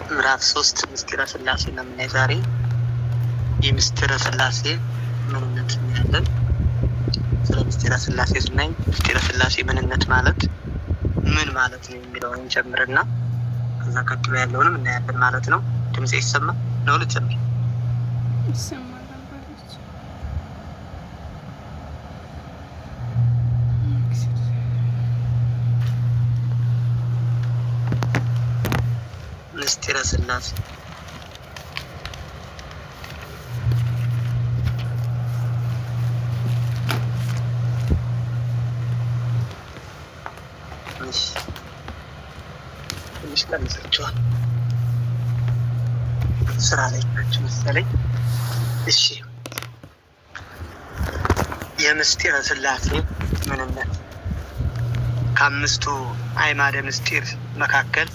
ምዕራፍ 3 ምስጢረ ሥላሴ ነው የምናይ ዛሬ። የምስጢረ ሥላሴ ምንነት እናያለን። ስለ ምስጢረ ሥላሴ ስናይ ምስጢረ ሥላሴ ምንነት ማለት ምን ማለት ነው የሚለውን እንጀምርና ከዛ ቀጥሎ ያለውንም እናያለን ማለት ነው። ድምጽ ይሰማ ነው? ልጀምር? ይሰማል አባቶች። ምስጢረ ሥላሴ እሺ፣ ትንሽ ቀንሳችኋል። ስራ ላይ ናችሁ መሰለኝ። እሺ፣ የምስጢረ ሥላሴ ምንነት ከአምስቱ አዕማደ ምስጢር መካከል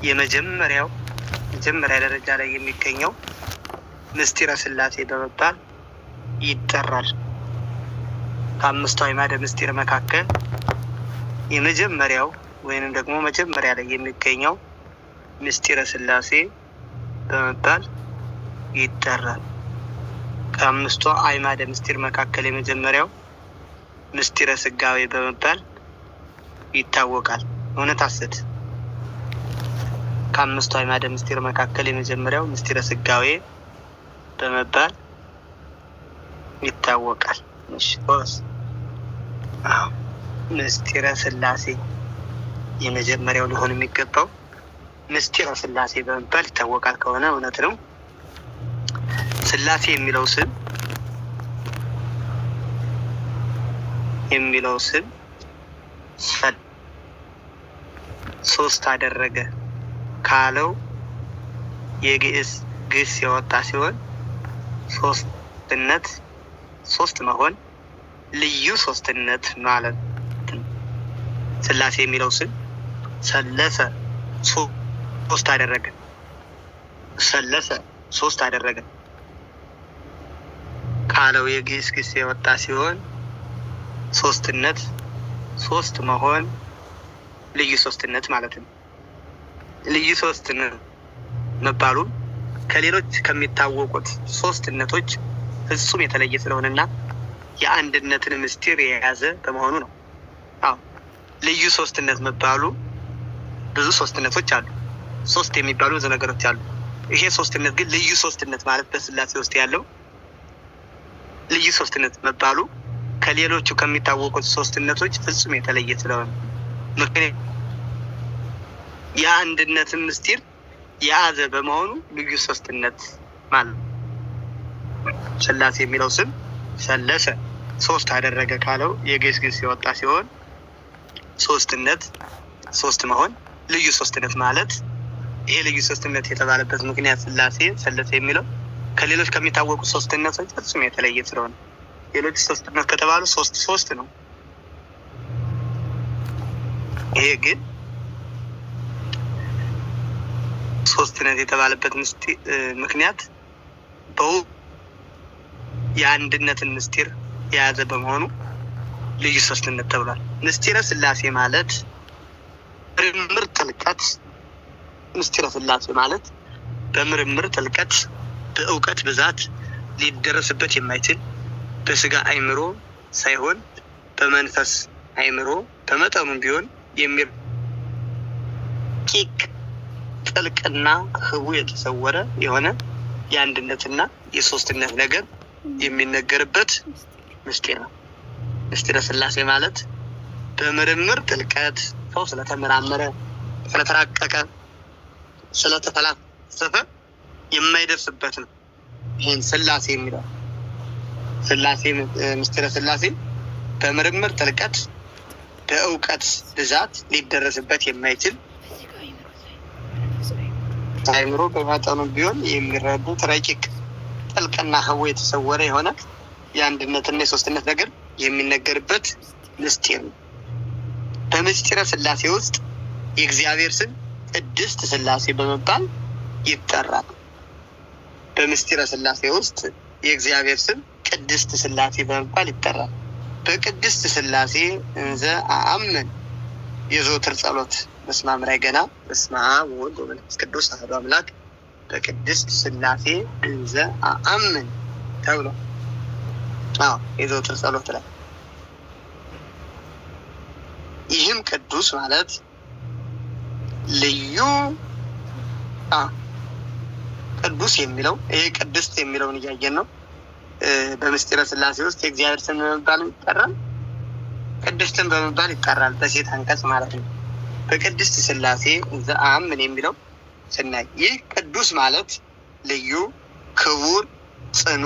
የመጀመሪያው መጀመሪያ ደረጃ ላይ የሚገኘው ምስጢረ ሥላሴ በመባል ይጠራል። ከአምስቱ አዕማደ ምስጢር መካከል የመጀመሪያው ወይንም ደግሞ መጀመሪያ ላይ የሚገኘው ምስጢረ ሥላሴ በመባል ይጠራል። ከአምስቱ አዕማደ ምስጢር መካከል የመጀመሪያው ምስጢረ ሥጋዌ በመባል ይታወቃል። እውነት ሐሰት? ከአምስቱ አዕማደ ምስጢር መካከል የመጀመሪያው ምስጢረ ሥጋዌ በመባል ይታወቃል። እሺ፣ ጎበዝ። አዎ፣ ምስጢረ ሥላሴ የመጀመሪያው ሊሆን የሚገባው ምስጢረ ሥላሴ በመባል ይታወቃል ከሆነ እውነት ነው። ሥላሴ የሚለው ስም ሶስት አደረገ ካለው የግዕዝ ግስ የወጣ ሲሆን ሶስትነት ሶስት መሆን ልዩ ሶስትነት ማለት ነው። ሥላሴ የሚለው ስም ሰለሰ ሶስት አደረገ፣ ሰለሰ ሶስት አደረገ ካለው የግዕዝ ግስ የወጣ ሲሆን ሶስትነት ሶስት መሆን ልዩ ሶስትነት ማለት ነው። ልዩ ሶስትነት መባሉም ከሌሎች ከሚታወቁት ሶስትነቶች ፍጹም የተለየ ስለሆነና የአንድነትን ምስጢር የያዘ በመሆኑ ነው። አዎ፣ ልዩ ሶስትነት መባሉ ብዙ ሶስትነቶች አሉ። ሶስት የሚባሉ ብዙ ነገሮች አሉ። ይሄ ሶስትነት ግን ልዩ ሶስትነት ማለት በሥላሴ ውስጥ ያለው ልዩ ሶስትነት መባሉ ከሌሎቹ ከሚታወቁት ሶስትነቶች ፍጹም የተለየ ስለሆነ ምክንያት የአንድነትን ምስጢር የያዘ በመሆኑ ልዩ ሶስትነት ማለት ነው። ሥላሴ የሚለው ስም ሰለሰ ሶስት አደረገ ካለው የግዕዝ ግስ የወጣ ሲሆን ሶስትነት ሶስት መሆን ልዩ ሶስትነት ማለት ይሄ ልዩ ሶስትነት የተባለበት ምክንያት ሥላሴ ሰለሰ የሚለው ከሌሎች ከሚታወቁ ሶስትነቶች ፍጹም የተለየ ስለሆነ ሌሎች ሶስትነት ከተባሉ ሶስት ሶስት ነው። ይሄ ግን ሶስትነት የተባለበት ምክንያት በው የአንድነትን ምስጢር የያዘ በመሆኑ ልዩ ሶስትነት ተብሏል። ምስጢረ ሥላሴ ማለት ምርምር ጥልቀት ምስጢረ ሥላሴ ማለት በምርምር ጥልቀት በእውቀት ብዛት ሊደረስበት የማይችል በስጋ አእምሮ ሳይሆን በመንፈስ አእምሮ በመጠኑም ቢሆን የሚረቂቅ ጥልቅና ህቡ የተሰወረ የሆነ የአንድነትና የሶስትነት ነገር የሚነገርበት ምስጢር ነው። ምስጢረ ሥላሴ ማለት በምርምር ጥልቀት ሰው ስለተመራመረ፣ ስለተራቀቀ፣ ስለተፈላሰፈ የማይደርስበት ነው። ይህን ሥላሴ የሚለው ሥላሴ ምስጢረ ሥላሴ በምርምር ጥልቀት በእውቀት ብዛት ሊደረስበት የማይችል አእምሮ በመጠኑ ቢሆን የሚረዱት ረቂቅ ጥልቅና ህቡ የተሰወረ የሆነ የአንድነትና የሶስትነት ነገር የሚነገርበት ምስጢር ነው። በምስጢረ ሥላሴ ውስጥ የእግዚአብሔር ስም ቅድስት ሥላሴ በመባል ይጠራል። በምስጢረ ሥላሴ ውስጥ የእግዚአብሔር ስም ቅድስት ሥላሴ በመባል ይጠራል። በቅድስት ሥላሴ እንዘ አአምን የዘወትር ጸሎት በስመ አብ ላይ ገና በስመ አብ ወወልድ ወመንፈስ ቅዱስ አሐዱ አምላክ በቅድስት ሥላሴ እንዘ አአምን ተብሎ፣ አዎ የዘወትር ጸሎት ላይ ይህም ቅዱስ ማለት ልዩ ቅዱስ የሚለው ይሄ ቅድስት የሚለውን እያየን ነው። በምስጢረ ሥላሴ ውስጥ የእግዚአብሔር ስም በመባል ይጠራል፣ ቅድስትን በመባል ይጠራል። በሴት አንቀጽ ማለት ነው። በቅድስት ሥላሴ ዘአምን የሚለው ስናይ ይህ ቅዱስ ማለት ልዩ፣ ክቡር፣ ጽኑ፣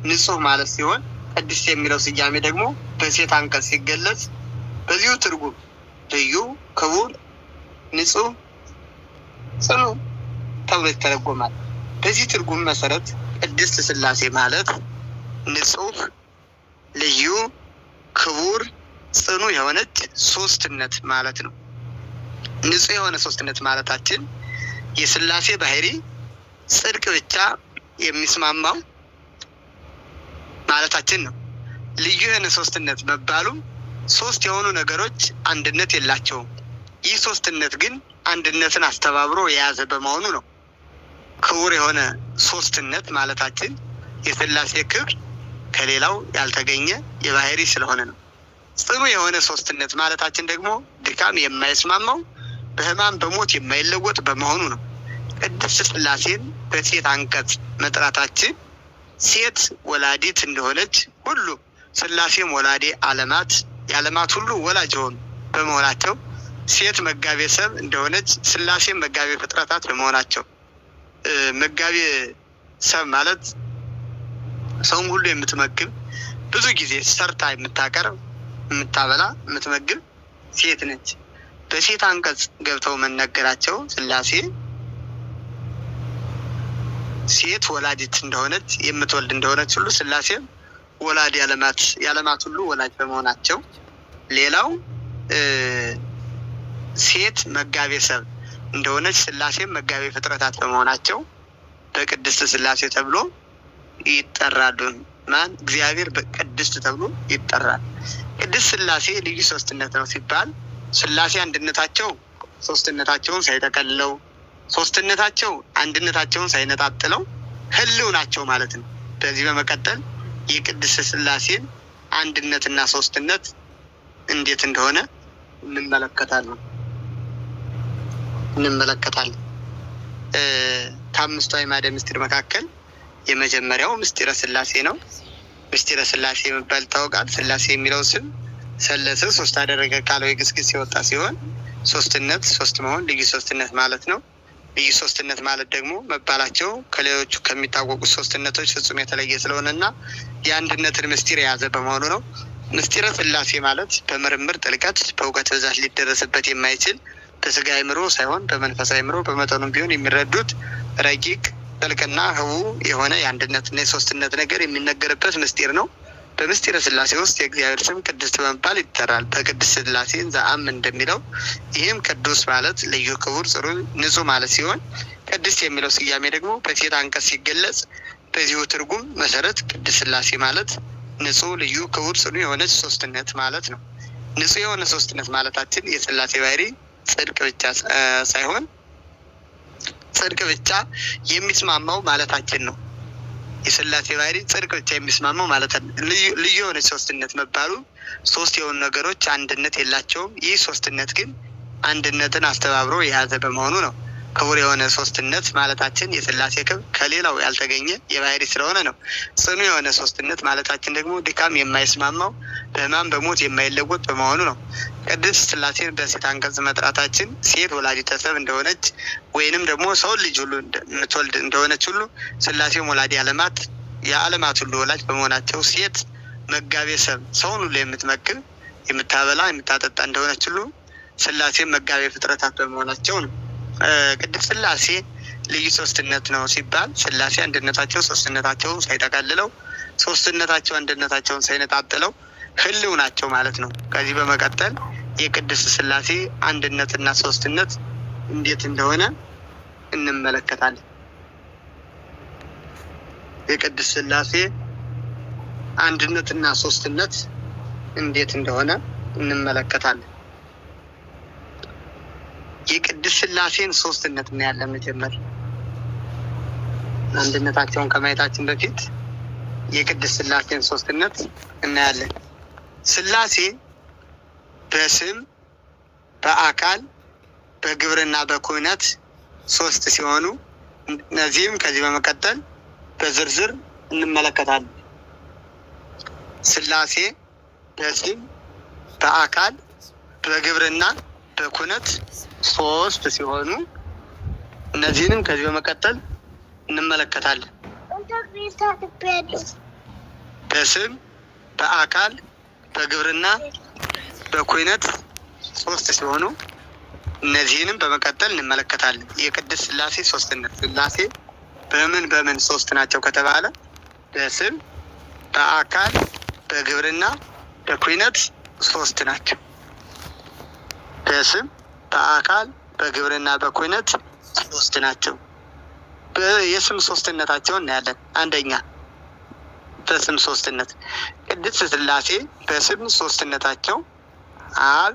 ንጹሕ ማለት ሲሆን ቅድስት የሚለው ስያሜ ደግሞ በሴት አንቀጽ ሲገለጽ በዚሁ ትርጉም ልዩ፣ ክቡር፣ ንጹሕ፣ ጽኑ ተብሎ ይተረጎማል። በዚህ ትርጉም መሰረት ቅድስት ሥላሴ ማለት ንጹሕ፣ ልዩ፣ ክቡር፣ ጽኑ የሆነች ሶስትነት ማለት ነው። ንጹሕ የሆነ ሶስትነት ማለታችን የሥላሴ ባህሪ ጽድቅ ብቻ የሚስማማው ማለታችን ነው። ልዩ የሆነ ሶስትነት መባሉም ሶስት የሆኑ ነገሮች አንድነት የላቸውም። ይህ ሶስትነት ግን አንድነትን አስተባብሮ የያዘ በመሆኑ ነው። ክቡር የሆነ ሶስትነት ማለታችን የሥላሴ ክብር ከሌላው ያልተገኘ የባህሪ ስለሆነ ነው። ጽኑ የሆነ ሶስትነት ማለታችን ደግሞ ድካም የማይስማማው በሕማም በሞት የማይለወጥ በመሆኑ ነው። ቅድስት ሥላሴን በሴት አንቀጽ መጥራታችን ሴት ወላዲት እንደሆነች ሁሉ ሥላሴም ወላዴ ዓለማት የዓለማት ሁሉ ወላጅ የሆኑ በመሆናቸው፣ ሴት መጋቤ ሰብ እንደሆነች ሥላሴም መጋቤ ፍጥረታት በመሆናቸው፣ መጋቤ ሰብ ማለት ሰውን ሁሉ የምትመግብ፣ ብዙ ጊዜ ሰርታ የምታቀርብ፣ የምታበላ፣ የምትመግብ ሴት ነች። በሴት አንቀጽ ገብተው መነገራቸው ሥላሴ ሴት ወላዲት እንደሆነች፣ የምትወልድ እንደሆነች ሁሉ ሥላሴም ወላድ የዓለማት ሁሉ ወላጅ በመሆናቸው፣ ሌላው ሴት መጋቤ ሰብ እንደሆነች ሥላሴም መጋቤ ፍጥረታት በመሆናቸው በቅድስት ሥላሴ ተብሎ ይጠራሉ። ማን? እግዚአብሔር በቅድስት ተብሎ ይጠራል። ቅድስት ሥላሴ ልዩ ሶስትነት ነው ሲባል ሥላሴ አንድነታቸው ሶስትነታቸውን ሳይጠቀልለው፣ ሶስትነታቸው አንድነታቸውን ሳይነጣጥለው ህልው ናቸው ማለት ነው። በዚህ በመቀጠል የቅድስት ሥላሴን አንድነትና ሶስትነት እንዴት እንደሆነ እንመለከታለን። ከአምስቱ አዕማደ ምስጢር መካከል የመጀመሪያው ምስጢረ ሥላሴ ነው። ምስጢረ ሥላሴ መባል ይታወቃል። ሥላሴ የሚለው ስም ሰለሰ ሶስት አደረገ ካለው የግስግስ የወጣ ሲሆን ሶስትነት፣ ሶስት መሆን፣ ልዩ ሶስትነት ማለት ነው። ልዩ ሶስትነት ማለት ደግሞ መባላቸው ከሌሎቹ ከሚታወቁ ሶስትነቶች ፍጹም የተለየ ስለሆነ እና የአንድነትን ምስጢር የያዘ በመሆኑ ነው። ምስጢረ ሥላሴ ማለት በምርምር ጥልቀት በእውቀት ብዛት ሊደረስበት የማይችል፣ በስጋ አእምሮ ሳይሆን በመንፈስ አእምሮ በመጠኑም ቢሆን የሚረዱት ረቂቅ፣ ጥልቅና ህቡ የሆነ የአንድነትና የሶስትነት ነገር የሚነገርበት ምስጢር ነው። በምስጢረ ሥላሴ ውስጥ የእግዚአብሔር ስም ቅድስት በመባል ይጠራል። በቅድስት ሥላሴ ዘአምን እንደሚለው ይህም ቅዱስ ማለት ልዩ፣ ክቡር፣ ጽሩ፣ ንጹሕ ማለት ሲሆን ቅድስት የሚለው ስያሜ ደግሞ በሴት አንቀጽ ሲገለጽ በዚሁ ትርጉም መሰረት ቅድስት ሥላሴ ማለት ንጹሕ፣ ልዩ፣ ክቡር፣ ጽኑ የሆነች ሶስትነት ማለት ነው። ንጹሕ የሆነ ሶስትነት ማለታችን የሥላሴ ባህሪ ጽድቅ ብቻ ሳይሆን ጽድቅ ብቻ የሚስማማው ማለታችን ነው። የሥላሴ ባህሪ ጽድቅ ብቻ የሚስማማው ማለት ነው። ልዩ የሆነች ሶስትነት መባሉ ሶስት የሆኑ ነገሮች አንድነት የላቸውም። ይህ ሶስትነት ግን አንድነትን አስተባብሮ የያዘ በመሆኑ ነው። ክቡር የሆነ ሶስትነት ማለታችን የሥላሴ ክብር ከሌላው ያልተገኘ የባህሪ ስለሆነ ነው። ጽኑ የሆነ ሶስትነት ማለታችን ደግሞ ድካም የማይስማማው በሕማም በሞት የማይለወጥ በመሆኑ ነው። ቅድስት ሥላሴን በሴት አንቀጽ መጥራታችን ሴት ወላዲተ ሰብ እንደሆነች ወይንም ደግሞ ሰው ልጅ ሁሉ የምትወልድ እንደሆነች ሁሉ ሥላሴም ወላዲ ዓለማት፣ የዓለማት ሁሉ ወላጅ በመሆናቸው፣ ሴት መጋቤ ሰብ፣ ሰውን ሁሉ የምትመግብ፣ የምታበላ፣ የምታጠጣ እንደሆነች ሁሉ ሥላሴም መጋቤ ፍጥረታት በመሆናቸው ነው። ቅድስት ሥላሴ ልዩ ሶስትነት ነው ሲባል ሥላሴ አንድነታቸው ሶስትነታቸውን ሳይጠቀልለው፣ ሶስትነታቸው አንድነታቸውን ሳይነጣጥለው ህልው ናቸው ማለት ነው። ከዚህ በመቀጠል የቅድስት ሥላሴ አንድነትና ሶስትነት እንዴት እንደሆነ እንመለከታለን። የቅድስት ሥላሴ አንድነትና ሶስትነት እንዴት እንደሆነ እንመለከታለን። የቅድስት ሥላሴን ሶስትነት እናያለን። መጀመሪያ አንድነታቸውን ከማየታችን በፊት የቅድስት ሥላሴን ሶስትነት እናያለን። ሥላሴ በስም በአካል በግብርና በኩነት ሶስት ሲሆኑ እነዚህም ከዚህ በመቀጠል በዝርዝር እንመለከታለን። ሥላሴ በስም በአካል በግብርና በኩነት ሶስት ሲሆኑ እነዚህንም ከዚህ በመቀጠል እንመለከታለን። በስም በአካል በግብርና በኩነት ሶስት ሲሆኑ እነዚህንም በመቀጠል እንመለከታለን። የቅድስት ሥላሴ ሶስትነት። ሥላሴ በምን በምን ሶስት ናቸው ከተባለ በስም በአካል በግብርና በኩነት ሶስት ናቸው። በስም በአካል በግብርና በኩነት ሶስት ናቸው። የስም ሶስትነታቸውን እናያለን። አንደኛ በስም ሶስትነት ቅድስት ሥላሴ በስም ሶስትነታቸው አብ፣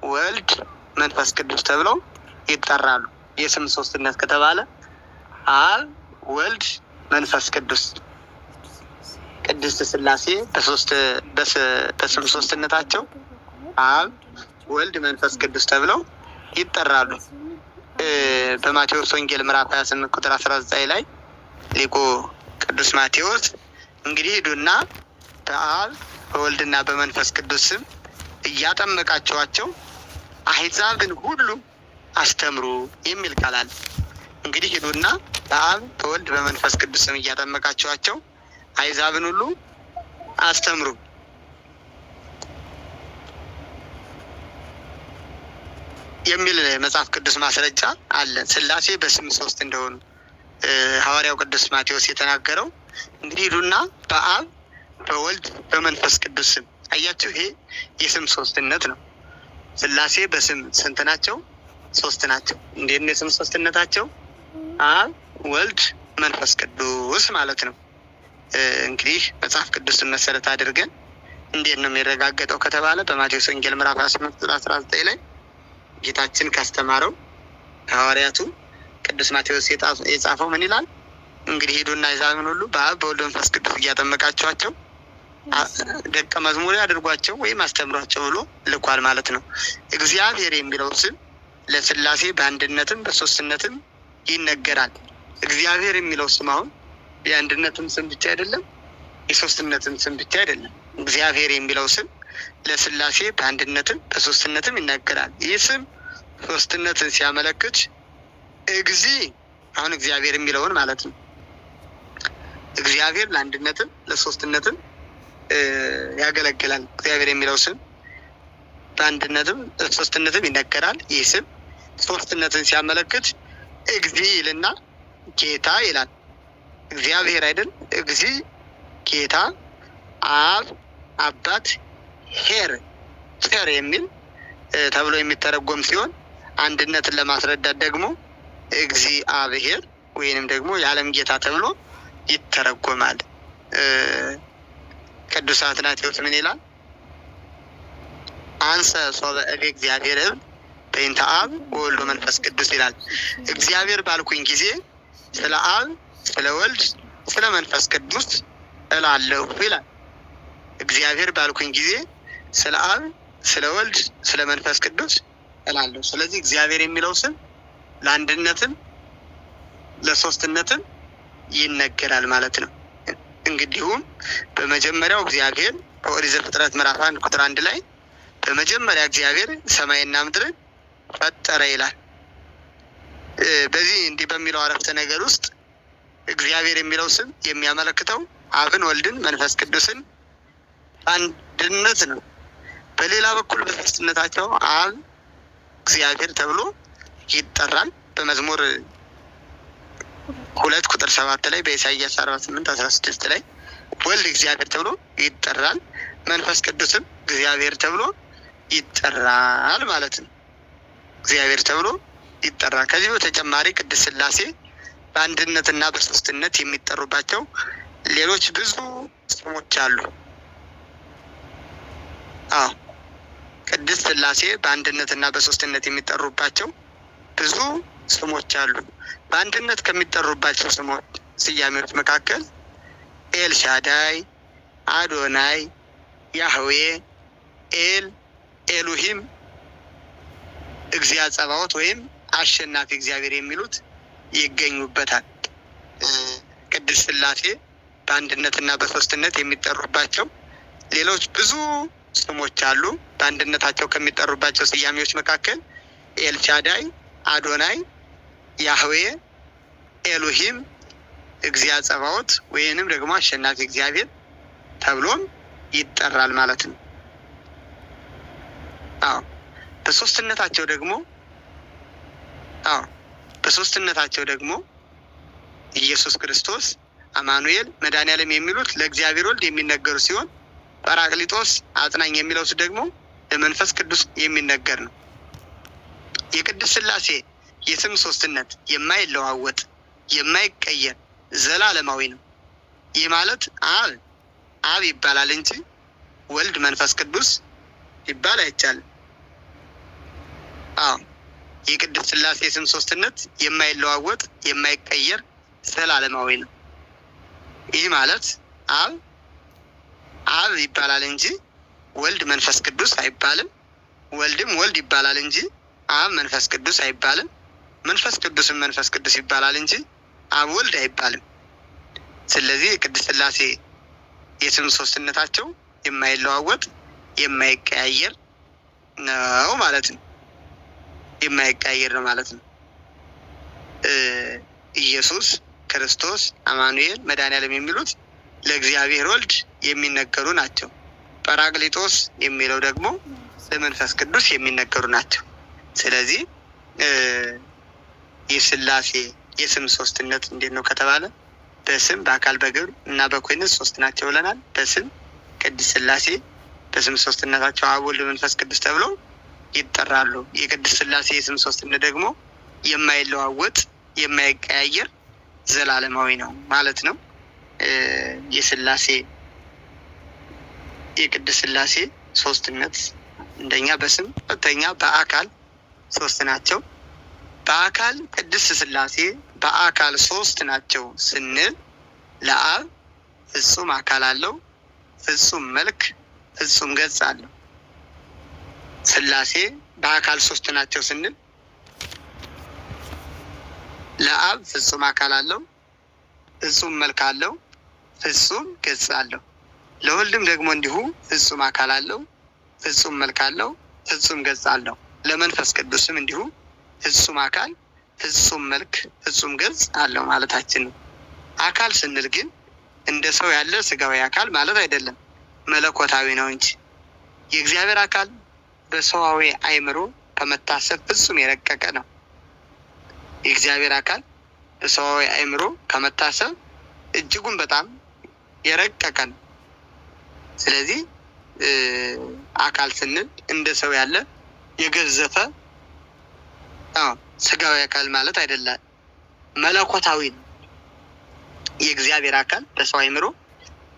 ወልድ፣ መንፈስ ቅዱስ ተብለው ይጠራሉ። የስም ሶስትነት ከተባለ አብ፣ ወልድ፣ መንፈስ ቅዱስ። ቅድስት ሥላሴ በስም ሶስትነታቸው አብ፣ ወልድ፣ መንፈስ ቅዱስ ተብለው ይጠራሉ። በማቴዎስ ወንጌል ምዕራፍ 28 ቁጥር 19 ላይ ሊቁ ቅዱስ ማቴዎስ እንግዲህ ሂዱና በአብ በወልድና በመንፈስ ቅዱስ ስም እያጠመቃችኋቸው አሕዛብን ሁሉ አስተምሩ የሚል ቃል አለ። እንግዲህ ሂዱና በአብ በወልድ በመንፈስ ቅዱስ ስም እያጠመቃችኋቸው አሕዛብን ሁሉ አስተምሩ የሚል መጽሐፍ ቅዱስ ማስረጃ አለ። ሥላሴ በስም ሶስት እንደሆኑ ሐዋርያው ቅዱስ ማቴዎስ የተናገረው እንግዲህ ሂዱና በአብ በወልድ በመንፈስ ቅዱስ ስም። አያችሁ፣ ይሄ የስም ሶስትነት ነው። ሥላሴ በስም ስንት ናቸው? ሶስት ናቸው። እንዴት ነው የስም ሶስትነታቸው? አብ፣ ወልድ፣ መንፈስ ቅዱስ ማለት ነው። እንግዲህ መጽሐፍ ቅዱስን መሰረት አድርገን እንዴት ነው የሚረጋገጠው ከተባለ በማቴዎስ ወንጌል ምዕራፍ 28 ቁጥር 19 ላይ ጌታችን ካስተማረው ሐዋርያቱ ቅዱስ ማቴዎስ የጻፈው ምን ይላል? እንግዲህ ሂዱና አሕዛብን ሁሉ በአብ በወልድ በመንፈስ ቅዱስ እያጠመቃችኋቸው ደቀ መዝሙር አድርጓቸው ወይም አስተምሯቸው ብሎ ልኳል ማለት ነው። እግዚአብሔር የሚለው ስም ለሥላሴ በአንድነትም በሶስትነትም ይነገራል። እግዚአብሔር የሚለው ስም አሁን የአንድነትም ስም ብቻ አይደለም፣ የሶስትነትም ስም ብቻ አይደለም። እግዚአብሔር የሚለው ስም ለሥላሴ በአንድነትም በሶስትነትም ይነገራል። ይህ ስም ሶስትነትን ሲያመለክት እግዚ አሁን እግዚአብሔር የሚለውን ማለት ነው። እግዚአብሔር ለአንድነትም ለሶስትነትም ያገለግላል። እግዚአብሔር የሚለው ስም በአንድነትም ሶስትነትም ይነገራል። ይህ ስም ሶስትነትን ሲያመለክት እግዚ ይልና ጌታ ይላል። እግዚአብሔር አይደል? እግዚ ጌታ፣ አብ አባት፣ ሄር ቸር የሚል ተብሎ የሚተረጎም ሲሆን አንድነትን ለማስረዳት ደግሞ እግዚአብሔር ወይንም ደግሞ የዓለም ጌታ ተብሎ ይተረጎማል። ቅዱስ አትናቴዎስ ምን ይላል? አንሰ ሶበ እቤ እግዚአብሔር እብ በእንተ አብ ወወልድ መንፈስ ቅዱስ ይላል። እግዚአብሔር ባልኩኝ ጊዜ ስለ አብ፣ ስለ ወልድ፣ ስለ መንፈስ ቅዱስ እላለሁ ይላል። እግዚአብሔር ባልኩኝ ጊዜ ስለ አብ፣ ስለ ወልድ፣ ስለ መንፈስ ቅዱስ እላለሁ። ስለዚህ እግዚአብሔር የሚለው ስም ለአንድነትም ለሶስትነትም ይነገራል ማለት ነው። እንግዲሁም በመጀመሪያው እግዚአብሔር በኦሪት ዘፍጥረት ምዕራፍ 1 ቁጥር 1 ላይ በመጀመሪያ እግዚአብሔር ሰማይና ምድርን ፈጠረ ይላል። በዚህ እንዲህ በሚለው አረፍተ ነገር ውስጥ እግዚአብሔር የሚለው ስም የሚያመለክተው አብን፣ ወልድን፣ መንፈስ ቅዱስን አንድነት ነው። በሌላ በኩል በሶስትነታቸው አብ እግዚአብሔር ተብሎ ይጠራል። በመዝሙር 2 ቁጥር 7 ላይ በኢሳይያስ 48 16 ላይ ወልድ እግዚአብሔር ተብሎ ይጠራል። መንፈስ ቅዱስም እግዚአብሔር ተብሎ ይጠራል ማለት ነው። እግዚአብሔር ተብሎ ይጠራል። ከዚህ በተጨማሪ ቅድስት ሥላሴ በአንድነትና በሶስትነት የሚጠሩባቸው ሌሎች ብዙ ስሞች አሉ። አዎ ቅድስት ሥላሴ በአንድነትና በሶስትነት የሚጠሩባቸው ብዙ ስሞች አሉ። በአንድነት ከሚጠሩባቸው ስሞች ስያሜዎች መካከል ኤልሻዳይ፣ አዶናይ፣ ያህዌ፣ ኤል፣ ኤሉሂም፣ እግዚአ ጸባዖት ወይም አሸናፊ እግዚአብሔር የሚሉት ይገኙበታል። ቅድስት ሥላሴ በአንድነትና በሶስትነት የሚጠሩባቸው ሌሎች ብዙ ስሞች አሉ። በአንድነታቸው ከሚጠሩባቸው ስያሜዎች መካከል ኤልሻዳይ፣ አዶናይ፣ ያህዌ፣ ኤሉሂም፣ እግዚአ ጸባዖት ወይንም ደግሞ አሸናፊ እግዚአብሔር ተብሎም ይጠራል ማለት ነው። አዎ በሶስትነታቸው ደግሞ አዎ በሶስትነታቸው ደግሞ ኢየሱስ ክርስቶስ፣ አማኑኤል፣ መድኃኔዓለም የሚሉት ለእግዚአብሔር ወልድ የሚነገሩ ሲሆን ጰራቅሊጦስ አጽናኝ የሚለው ደግሞ ለመንፈስ ቅዱስ የሚነገር ነው። የቅድስት ሥላሴ የስም ሶስትነት የማይለዋወጥ የማይቀየር ዘላለማዊ ነው። ይህ ማለት አብ አብ ይባላል እንጂ ወልድ መንፈስ ቅዱስ ሊባል አይቻልም። አዎ የቅድስት ሥላሴ የስም ሶስትነት የማይለዋወጥ የማይቀየር ዘላለማዊ ነው። ይህ ማለት አብ አብ ይባላል እንጂ ወልድ መንፈስ ቅዱስ አይባልም። ወልድም ወልድ ይባላል እንጂ አብ መንፈስ ቅዱስ አይባልም። መንፈስ ቅዱስም መንፈስ ቅዱስ ይባላል እንጂ አብ ወልድ አይባልም። ስለዚህ የቅድስት ሥላሴ የስም ሶስትነታቸው የማይለዋወጥ የማይቀያየር ነው ማለት ነው። የማይቀያየር ነው ማለት ነው። ኢየሱስ ክርስቶስ፣ አማኑኤል፣ መድኃኔዓለም የሚሉት ለእግዚአብሔር ወልድ የሚነገሩ ናቸው። ጰራቅሊጦስ የሚለው ደግሞ ለመንፈስ ቅዱስ የሚነገሩ ናቸው። ስለዚህ የሥላሴ የስም ሶስትነት እንዴት ነው ከተባለ በስም በአካል በግብር እና በኩነት ሶስት ናቸው ብለናል። በስም ቅድስት ሥላሴ በስም ሶስትነታቸው አብ ወልድ መንፈስ ቅዱስ ተብሎ ይጠራሉ። የቅድስት ሥላሴ የስም ሶስትነት ደግሞ የማይለዋወጥ የማይቀያየር ዘላለማዊ ነው ማለት ነው። የሥላሴ የቅድስት ሥላሴ ሶስትነት አንደኛ በስም ሁለተኛ በአካል ሶስት ናቸው። በአካል ቅድስት ሥላሴ በአካል ሶስት ናቸው ስንል ለአብ ፍጹም አካል አለው፣ ፍጹም መልክ፣ ፍጹም ገጽ አለው። ሥላሴ በአካል ሶስት ናቸው ስንል ለአብ ፍጹም አካል አለው፣ ፍጹም መልክ አለው፣ ፍጹም ገጽ አለው። ለወልድም ደግሞ እንዲሁ ፍጹም አካል አለው፣ ፍጹም መልክ አለው፣ ፍጹም ገጽ አለው። ለመንፈስ ቅዱስም እንዲሁ ፍጹም አካል፣ ፍጹም መልክ፣ ፍጹም ገጽ አለው ማለታችን ነው። አካል ስንል ግን እንደ ሰው ያለ ስጋዊ አካል ማለት አይደለም፣ መለኮታዊ ነው እንጂ። የእግዚአብሔር አካል በሰዋዊ አእምሮ ከመታሰብ ፍጹም የረቀቀ ነው። የእግዚአብሔር አካል በሰዋዊ አእምሮ ከመታሰብ እጅጉን በጣም የረቀቀ ነው። ስለዚህ አካል ስንል እንደ ሰው ያለ የገዘፈ ስጋዊ አካል ማለት አይደለም፣ መለኮታዊ ነው። የእግዚአብሔር አካል በሰው አእምሮ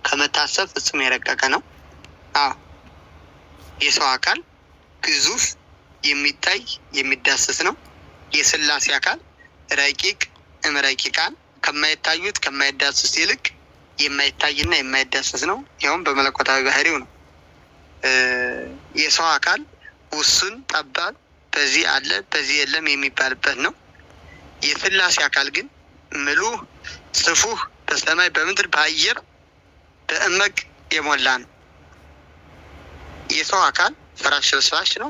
ከመታሰብ ፍጹም የረቀቀ ነው። አዎ የሰው አካል ግዙፍ የሚታይ የሚዳሰስ ነው። የሥላሴ አካል ረቂቅ እምረቂቃን ከማይታዩት ከማይዳሰስ ይልቅ የማይታይና የማይዳሰስ ነው። ይኸውም በመለኮታዊ ባህሪው ነው። የሰው አካል ውሱን፣ ጠባብ፣ በዚህ አለ በዚህ የለም የሚባልበት ነው። የሥላሴ አካል ግን ምሉህ፣ ስፉህ፣ በሰማይ በምድር በአየር በእመቅ የሞላ ነው። የሰው አካል ፍራሽ በስባሽ ነው።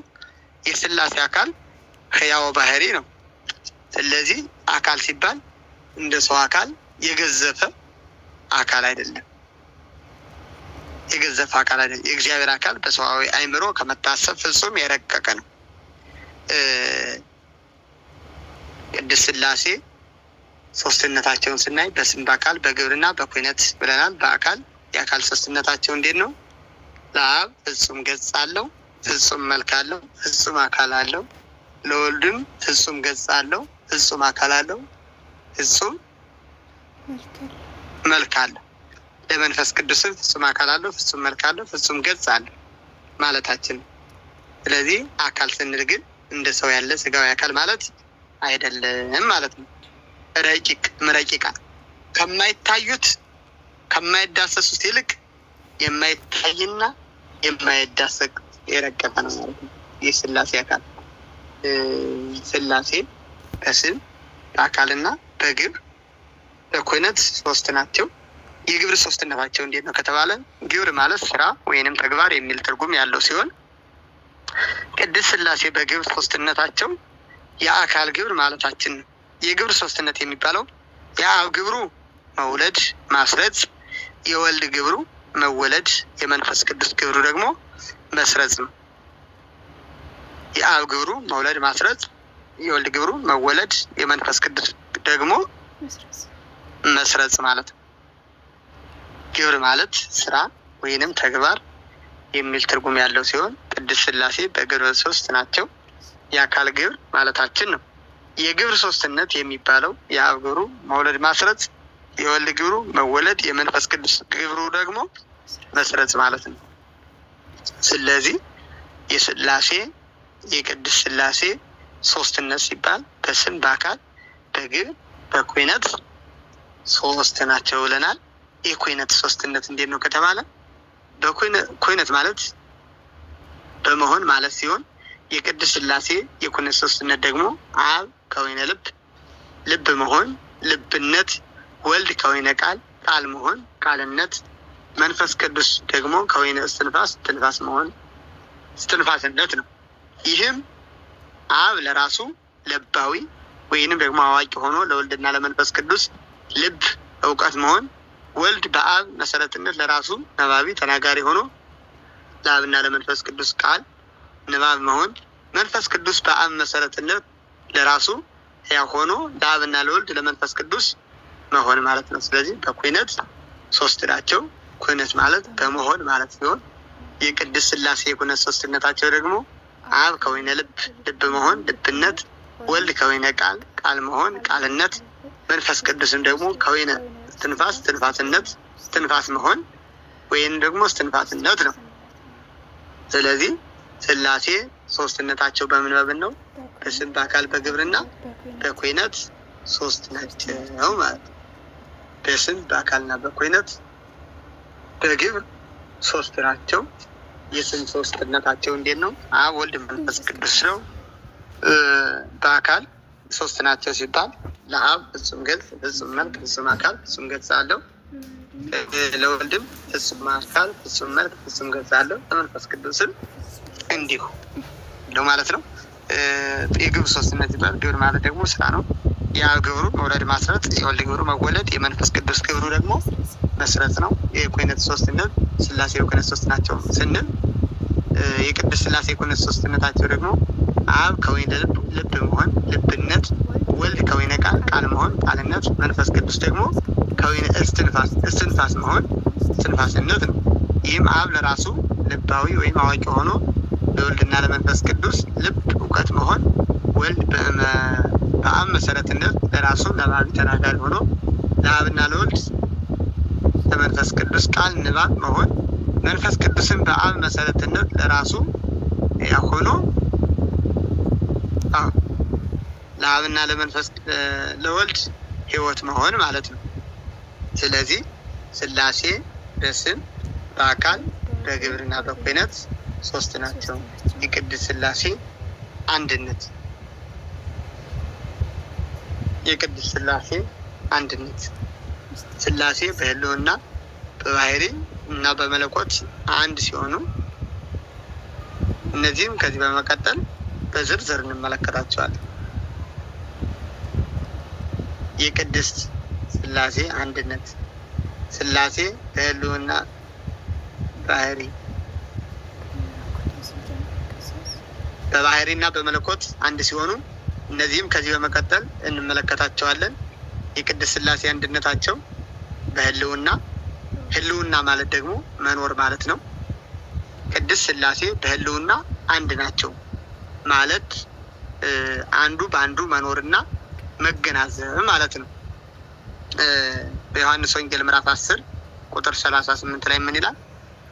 የሥላሴ አካል ሕያው ባህሪ ነው። ስለዚህ አካል ሲባል እንደ ሰው አካል የገዘፈ አካል አይደለም። የገዘፈ አካል አይደለም። የእግዚአብሔር አካል በሰዋዊ አእምሮ ከመታሰብ ፍጹም የረቀቀ ነው። ቅድስት ሥላሴ ሶስትነታቸውን ስናይ በስም በአካል በግብርና በኩነት ብለናል። በአካል የአካል ሶስትነታቸው እንዴት ነው? ለአብ ፍጹም ገጽ አለው፣ ፍጹም መልክ አለው፣ ፍጹም አካል አለው። ለወልድም ፍጹም ገጽ አለው፣ ፍጹም አካል አለው፣ ፍጹም መልክ አለው። ለመንፈስ ቅዱስም ፍጹም አካል አለው፣ ፍጹም መልክ አለው፣ ፍጹም ገጽ አለው ማለታችን ነው። ስለዚህ አካል ስንል ግን እንደ ሰው ያለ ስጋዊ አካል ማለት አይደለም ማለት ነው። ረቂቅ ምረቂቃን ከማይታዩት ከማይዳሰሱት ይልቅ የማይታይና የማይዳሰቅ የረቀቀ ነው ማለት ነው። ይህ ስላሴ አካል ስላሴ በስም በአካልና በግብር በኩነት ሶስት ናቸው። የግብር ሶስትነታቸው እንዴት ነው ከተባለ ግብር ማለት ስራ ወይንም ተግባር የሚል ትርጉም ያለው ሲሆን ቅድስት ስላሴ በግብር ሶስትነታቸው የአካል ግብር ማለታችን ነው። የግብር ሶስትነት የሚባለው የአብ ግብሩ መውለድ ማስረጽ፣ የወልድ ግብሩ መወለድ፣ የመንፈስ ቅዱስ ግብሩ ደግሞ መስረጽ ነው። የአብ ግብሩ መውለድ ማስረጽ፣ የወልድ ግብሩ መወለድ፣ የመንፈስ ቅዱስ ደግሞ መስረጽ ማለት ነው። ግብር ማለት ስራ ወይንም ተግባር የሚል ትርጉም ያለው ሲሆን ቅድስት ስላሴ በግብር ሶስት ናቸው። የአካል ግብር ማለታችን ነው። የግብር ሶስትነት የሚባለው የአብ ግብሩ መውለድ ማስረጽ፣ የወልድ ግብሩ መወለድ፣ የመንፈስ ቅዱስ ግብሩ ደግሞ መስረጽ ማለት ነው። ስለዚህ የስላሴ የቅድስት ስላሴ ሶስትነት ሲባል በስም በአካል በግብር በኩነት ሶስት ናቸው ብለናል። የኩነት ሶስትነት እንዴት ነው ከተባለ በኩነት ማለት በመሆን ማለት ሲሆን የቅድስት ስላሴ የኩነት ሶስትነት ደግሞ አብ ከወይነ ልብ ልብ መሆን ልብነት፣ ወልድ ከወይነ ቃል ቃል መሆን ቃልነት፣ መንፈስ ቅዱስ ደግሞ ከወይነ እስትንፋስ እስትንፋስ መሆን እስትንፋስነት ነው። ይህም አብ ለራሱ ለባዊ ወይንም ደግሞ አዋቂ ሆኖ ለወልድና ለመንፈስ ቅዱስ ልብ እውቀት መሆን፣ ወልድ በአብ መሰረትነት ለራሱ ነባቢ ተናጋሪ ሆኖ ለአብና ለመንፈስ ቅዱስ ቃል ንባብ መሆን፣ መንፈስ ቅዱስ በአብ መሰረትነት ለራሱ ሕያው ሆኖ ለአብና ለወልድ ለመንፈስ ቅዱስ መሆን ማለት ነው። ስለዚህ በኩነት ሶስት ናቸው። ኩነት ማለት በመሆን ማለት ሲሆን የቅድስት ስላሴ የኩነት ሶስትነታቸው ደግሞ አብ ከወይነ ልብ ልብ መሆን ልብነት፣ ወልድ ከወይነ ቃል ቃል መሆን ቃልነት፣ መንፈስ ቅዱስም ደግሞ ከወይነ እስትንፋስ እስትንፋስነት እስትንፋስ መሆን ወይም ደግሞ እስትንፋስነት ነው። ስለዚህ ስላሴ ሶስትነታቸው በምን በምን ነው? በስም በአካል በግብርና በኩነት ሶስት ናቸው ማለት ነው። በስም በአካልና በኩነት በግብር ሶስት ናቸው። የስም ሶስትነታቸው እንዴት ነው? አብ ወልድ መንፈስ ቅዱስ ነው። በአካል ሶስት ናቸው ሲባል ለአብ ፍጹም ገጽ፣ ፍጹም መልክ፣ ፍጹም አካል፣ ፍጹም ገጽ አለው። ለወልድም ፍጹም አካል፣ ፍጹም መልክ፣ ፍጹም ገጽ አለው። ለመንፈስ ቅዱስም እንዲሁ ነው ማለት ነው። የግብር ሶስትነት ይባላል። ግብር ማለት ደግሞ ስራ ነው። የአብ ግብሩ መውለድ ማስረጽ፣ የወልድ ግብሩ መወለድ፣ የመንፈስ ቅዱስ ግብሩ ደግሞ መስረጽ ነው። የኩነት ሶስትነት ስላሴ የኩነት ሶስት ናቸው ስንል የቅድስት ስላሴ የኩነት ሶስትነታቸው ደግሞ አብ ከወይነ ልብ ልብ መሆን ልብነት፣ ወልድ ከወይነ ቃል ቃል መሆን ቃልነት፣ መንፈስ ቅዱስ ደግሞ ከወይነ እስትንፋስ እስትንፋስ መሆን እስትንፋስነት ነው። ይህም አብ ለራሱ ልባዊ ወይም አዋቂ ሆኖ ለወልድና ለመንፈስ ቅዱስ ልብ እውቀት መሆን፣ ወልድ በአብ መሰረትነት ለራሱ ነባቢ ተናጋሪ ሆኖ ለአብና ለወልድ ለመንፈስ ቅዱስ ቃል ንባብ መሆን፣ መንፈስ ቅዱስን በአብ መሰረትነት ለራሱ ሆኖ ለአብና ለመንፈስ ለወልድ ሕይወት መሆን ማለት ነው። ስለዚህ ስላሴ በስም በአካል በግብርና በኩነት ሶስት ናቸው። የቅድስት ስላሴ አንድነት የቅድስት ስላሴ አንድነት ስላሴ በሕልውና በባህሪ እና በመለኮት አንድ ሲሆኑ እነዚህም ከዚህ በመቀጠል በዝርዝር እንመለከታቸዋለን። የቅድስት ስላሴ አንድነት ስላሴ በሕልውና ባህሪ በባህሪ እና በመለኮት አንድ ሲሆኑ እነዚህም ከዚህ በመቀጠል እንመለከታቸዋለን። የቅድስት ስላሴ አንድነታቸው በሕልውና ሕልውና ማለት ደግሞ መኖር ማለት ነው። ቅድስት ስላሴ በሕልውና አንድ ናቸው ማለት አንዱ በአንዱ መኖርና መገናዘብ ማለት ነው። በዮሐንስ ወንጌል ምዕራፍ 10 ቁጥር 38 ላይ ምን ይላል?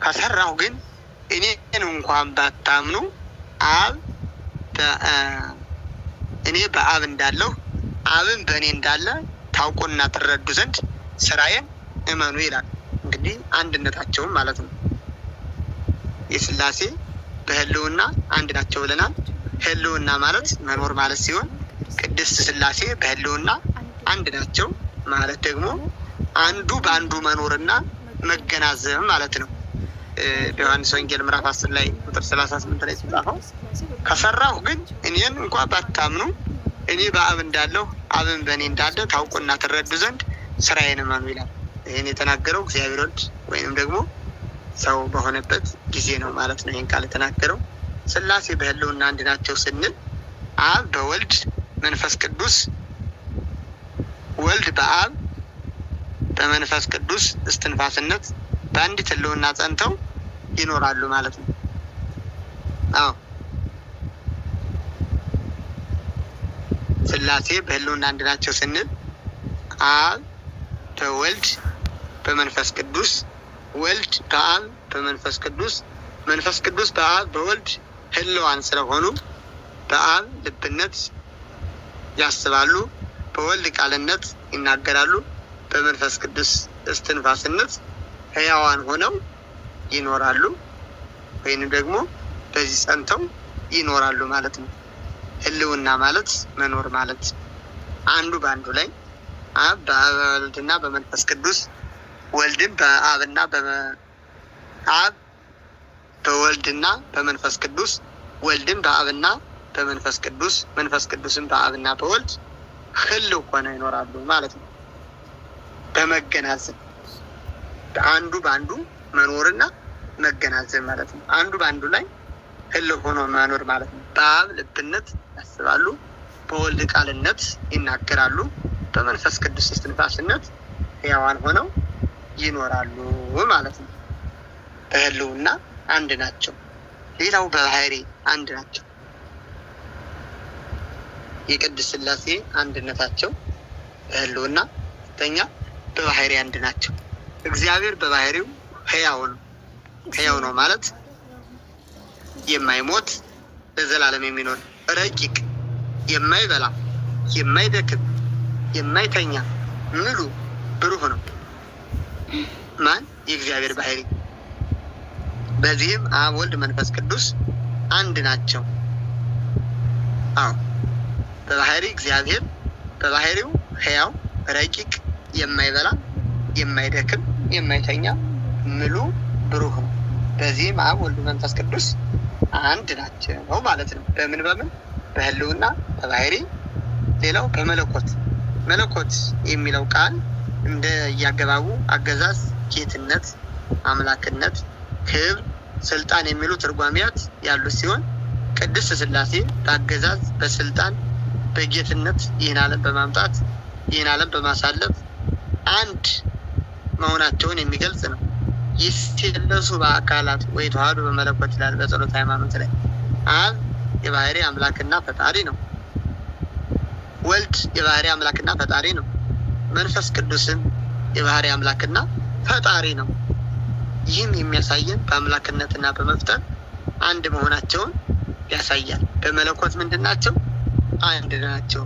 ከሰራሁ ግን እኔን እንኳን ባታምኑ አብ እኔ በአብ እንዳለሁ አብን በእኔ እንዳለ ታውቁና ትረዱ ዘንድ ስራዬን እመኑ ይላል። እንግዲህ አንድነታቸውም ማለት ነው። የስላሴ በህልውና አንድ ናቸው ብለናል። ህልውና ማለት መኖር ማለት ሲሆን ቅድስት ስላሴ በህልውና አንድ ናቸው ማለት ደግሞ አንዱ በአንዱ መኖርና መገናዘብ ማለት ነው። በዮሐንስ ወንጌል ምዕራፍ 10 ላይ ቁጥር 38 ላይ የተጻፈው ከሰራሁ ግን እኔን እንኳ ባታምኑ እኔ በአብ እንዳለሁ አብን በእኔ እንዳለ ታውቁና ትረዱ ዘንድ ስራዬን እመኑ ይላል። ይህን የተናገረው እግዚአብሔር ወልድ ወይንም ደግሞ ሰው በሆነበት ጊዜ ነው ማለት ነው። ይህን ቃል የተናገረው ስላሴ በህልውና አንድ ናቸው ስንል አብ በወልድ መንፈስ ቅዱስ፣ ወልድ በአብ በመንፈስ ቅዱስ እስትንፋስነት በአንዲት ህልውና ጸንተው ይኖራሉ ማለት ነው። አዎ ስላሴ በህልውና አንድ ናቸው ስንል አብ በወልድ በመንፈስ ቅዱስ፣ ወልድ በአብ በመንፈስ ቅዱስ፣ መንፈስ ቅዱስ በአብ በወልድ ህልዋን ስለሆኑ በአብ ልብነት ያስባሉ፣ በወልድ ቃልነት ይናገራሉ፣ በመንፈስ ቅዱስ እስትንፋስነት ህያዋን ሆነው ይኖራሉ፣ ወይንም ደግሞ በዚህ ጸንተው ይኖራሉ ማለት ነው። ህልውና ማለት መኖር ማለት አንዱ በአንዱ ላይ አብ በወልድና በመንፈስ ቅዱስ፣ ወልድም በአብና አብ በወልድና በመንፈስ ቅዱስ፣ ወልድም በአብና በመንፈስ ቅዱስ፣ መንፈስ ቅዱስም በአብና በወልድ ህልው ሆነው ይኖራሉ ማለት ነው። በመገናዘብ አንዱ በአንዱ መኖርና መገናዘብ ማለት ነው። አንዱ በአንዱ ላይ ህልው ሆኖ መኖር ማለት ነው። በአብ ልብነት ያስባሉ፣ በወልድ ቃልነት ይናገራሉ፣ በመንፈስ ቅዱስ እስትንፋስነት ሕያዋን ሆነው ይኖራሉ ማለት ነው። በህልውና አንድ ናቸው። ሌላው በባህሪ አንድ ናቸው። የቅድስት ስላሴ አንድነታቸው በህልውና ሁለተኛ በባህሪ አንድ ናቸው። እግዚአብሔር በባህሪው ሕያው ነው። ሕያው ነው ማለት የማይሞት ለዘላለም የሚኖር ረቂቅ፣ የማይበላ፣ የማይደክም፣ የማይተኛ ምሉ ብሩህ ነው። ማን? የእግዚአብሔር ባህሪ። በዚህም አብ፣ ወልድ፣ መንፈስ ቅዱስ አንድ ናቸው። አዎ በባህሪ እግዚአብሔር በባህሪው ሕያው ረቂቅ፣ የማይበላ፣ የማይደክም፣ የማይተኛ ምሉ ብሩህ ነው። በዚህም አብ፣ ወልድ፣ መንፈስ ቅዱስ አንድ ናቸው ማለት ነው። በምን በምን? በህልውና በባህሪ። ሌላው በመለኮት። መለኮት የሚለው ቃል እንደ እያገባቡ አገዛዝ፣ ጌትነት፣ አምላክነት፣ ክብር፣ ስልጣን የሚሉ ትርጓሜያት ያሉት ሲሆን ቅድስት ስላሴ በአገዛዝ በስልጣን በጌትነት ይህን ዓለም በማምጣት ይህን ዓለም በማሳለፍ አንድ መሆናቸውን የሚገልጽ ነው። ይሴለሱ በአካላት ወይ ተዋህዶ በመለኮት ይላል በጸሎት ሃይማኖት ላይ። አብ የባህሪ አምላክና ፈጣሪ ነው። ወልድ የባህሪ አምላክና ፈጣሪ ነው። መንፈስ ቅዱስም የባህሪ አምላክና ፈጣሪ ነው። ይህም የሚያሳየን በአምላክነትና በመፍጠር አንድ መሆናቸውን ያሳያል። በመለኮት ምንድን ናቸው? አንድ ናቸው።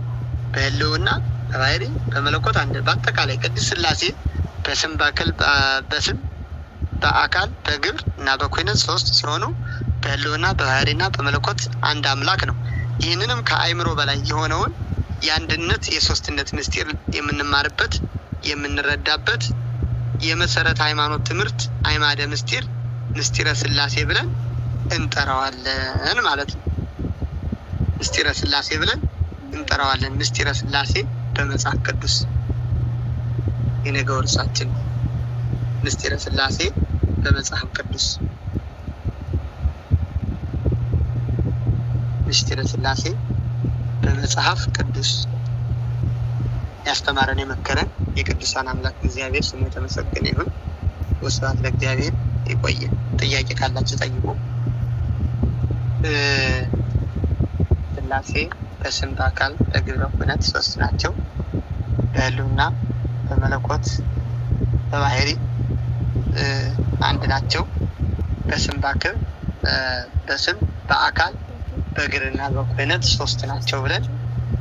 በህልውና በባህሪ በመለኮት አንድ። በአጠቃላይ ቅድስት ስላሴ በስም በአካል በስም በአካል በግብር እና በኩነት ሶስት ሲሆኑ በህልውና በባህሪና በመለኮት አንድ አምላክ ነው። ይህንንም ከአእምሮ በላይ የሆነውን የአንድነት የሶስትነት ምስጢር የምንማርበት የምንረዳበት የመሰረት ሃይማኖት ትምህርት አዕማደ ምስጢር ምስጢረ ስላሴ ብለን እንጠራዋለን ማለት ነው። ምስጢረ ስላሴ ብለን እንጠራዋለን። ምስጢረ ስላሴ በመጽሐፍ ቅዱስ የነገው ርዕሳችን ምስጢረ ስላሴ በመጽሐፍ ቅዱስ፣ ምስጢረ ስላሴ በመጽሐፍ ቅዱስ ያስተማረን የመከረን የቅዱሳን አምላክ እግዚአብሔር ስሙ የተመሰገነ ይሁን። ወስብሐት ለእግዚአብሔር። ይቆየ። ጥያቄ ካላችሁ ጠይቁ። ስላሴ በስም በአካል በግብረ ኩነት ሶስት ናቸው። በህልውና በመለኮት በባህሪ አንድ ናቸው። በስም በአክል በስም በአካል በግብርና በኩነት ሶስት ናቸው ብለን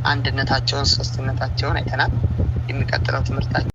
አንድነታቸውን ሶስትነታቸውን አይተናል። የሚቀጥለው ትምህርታችን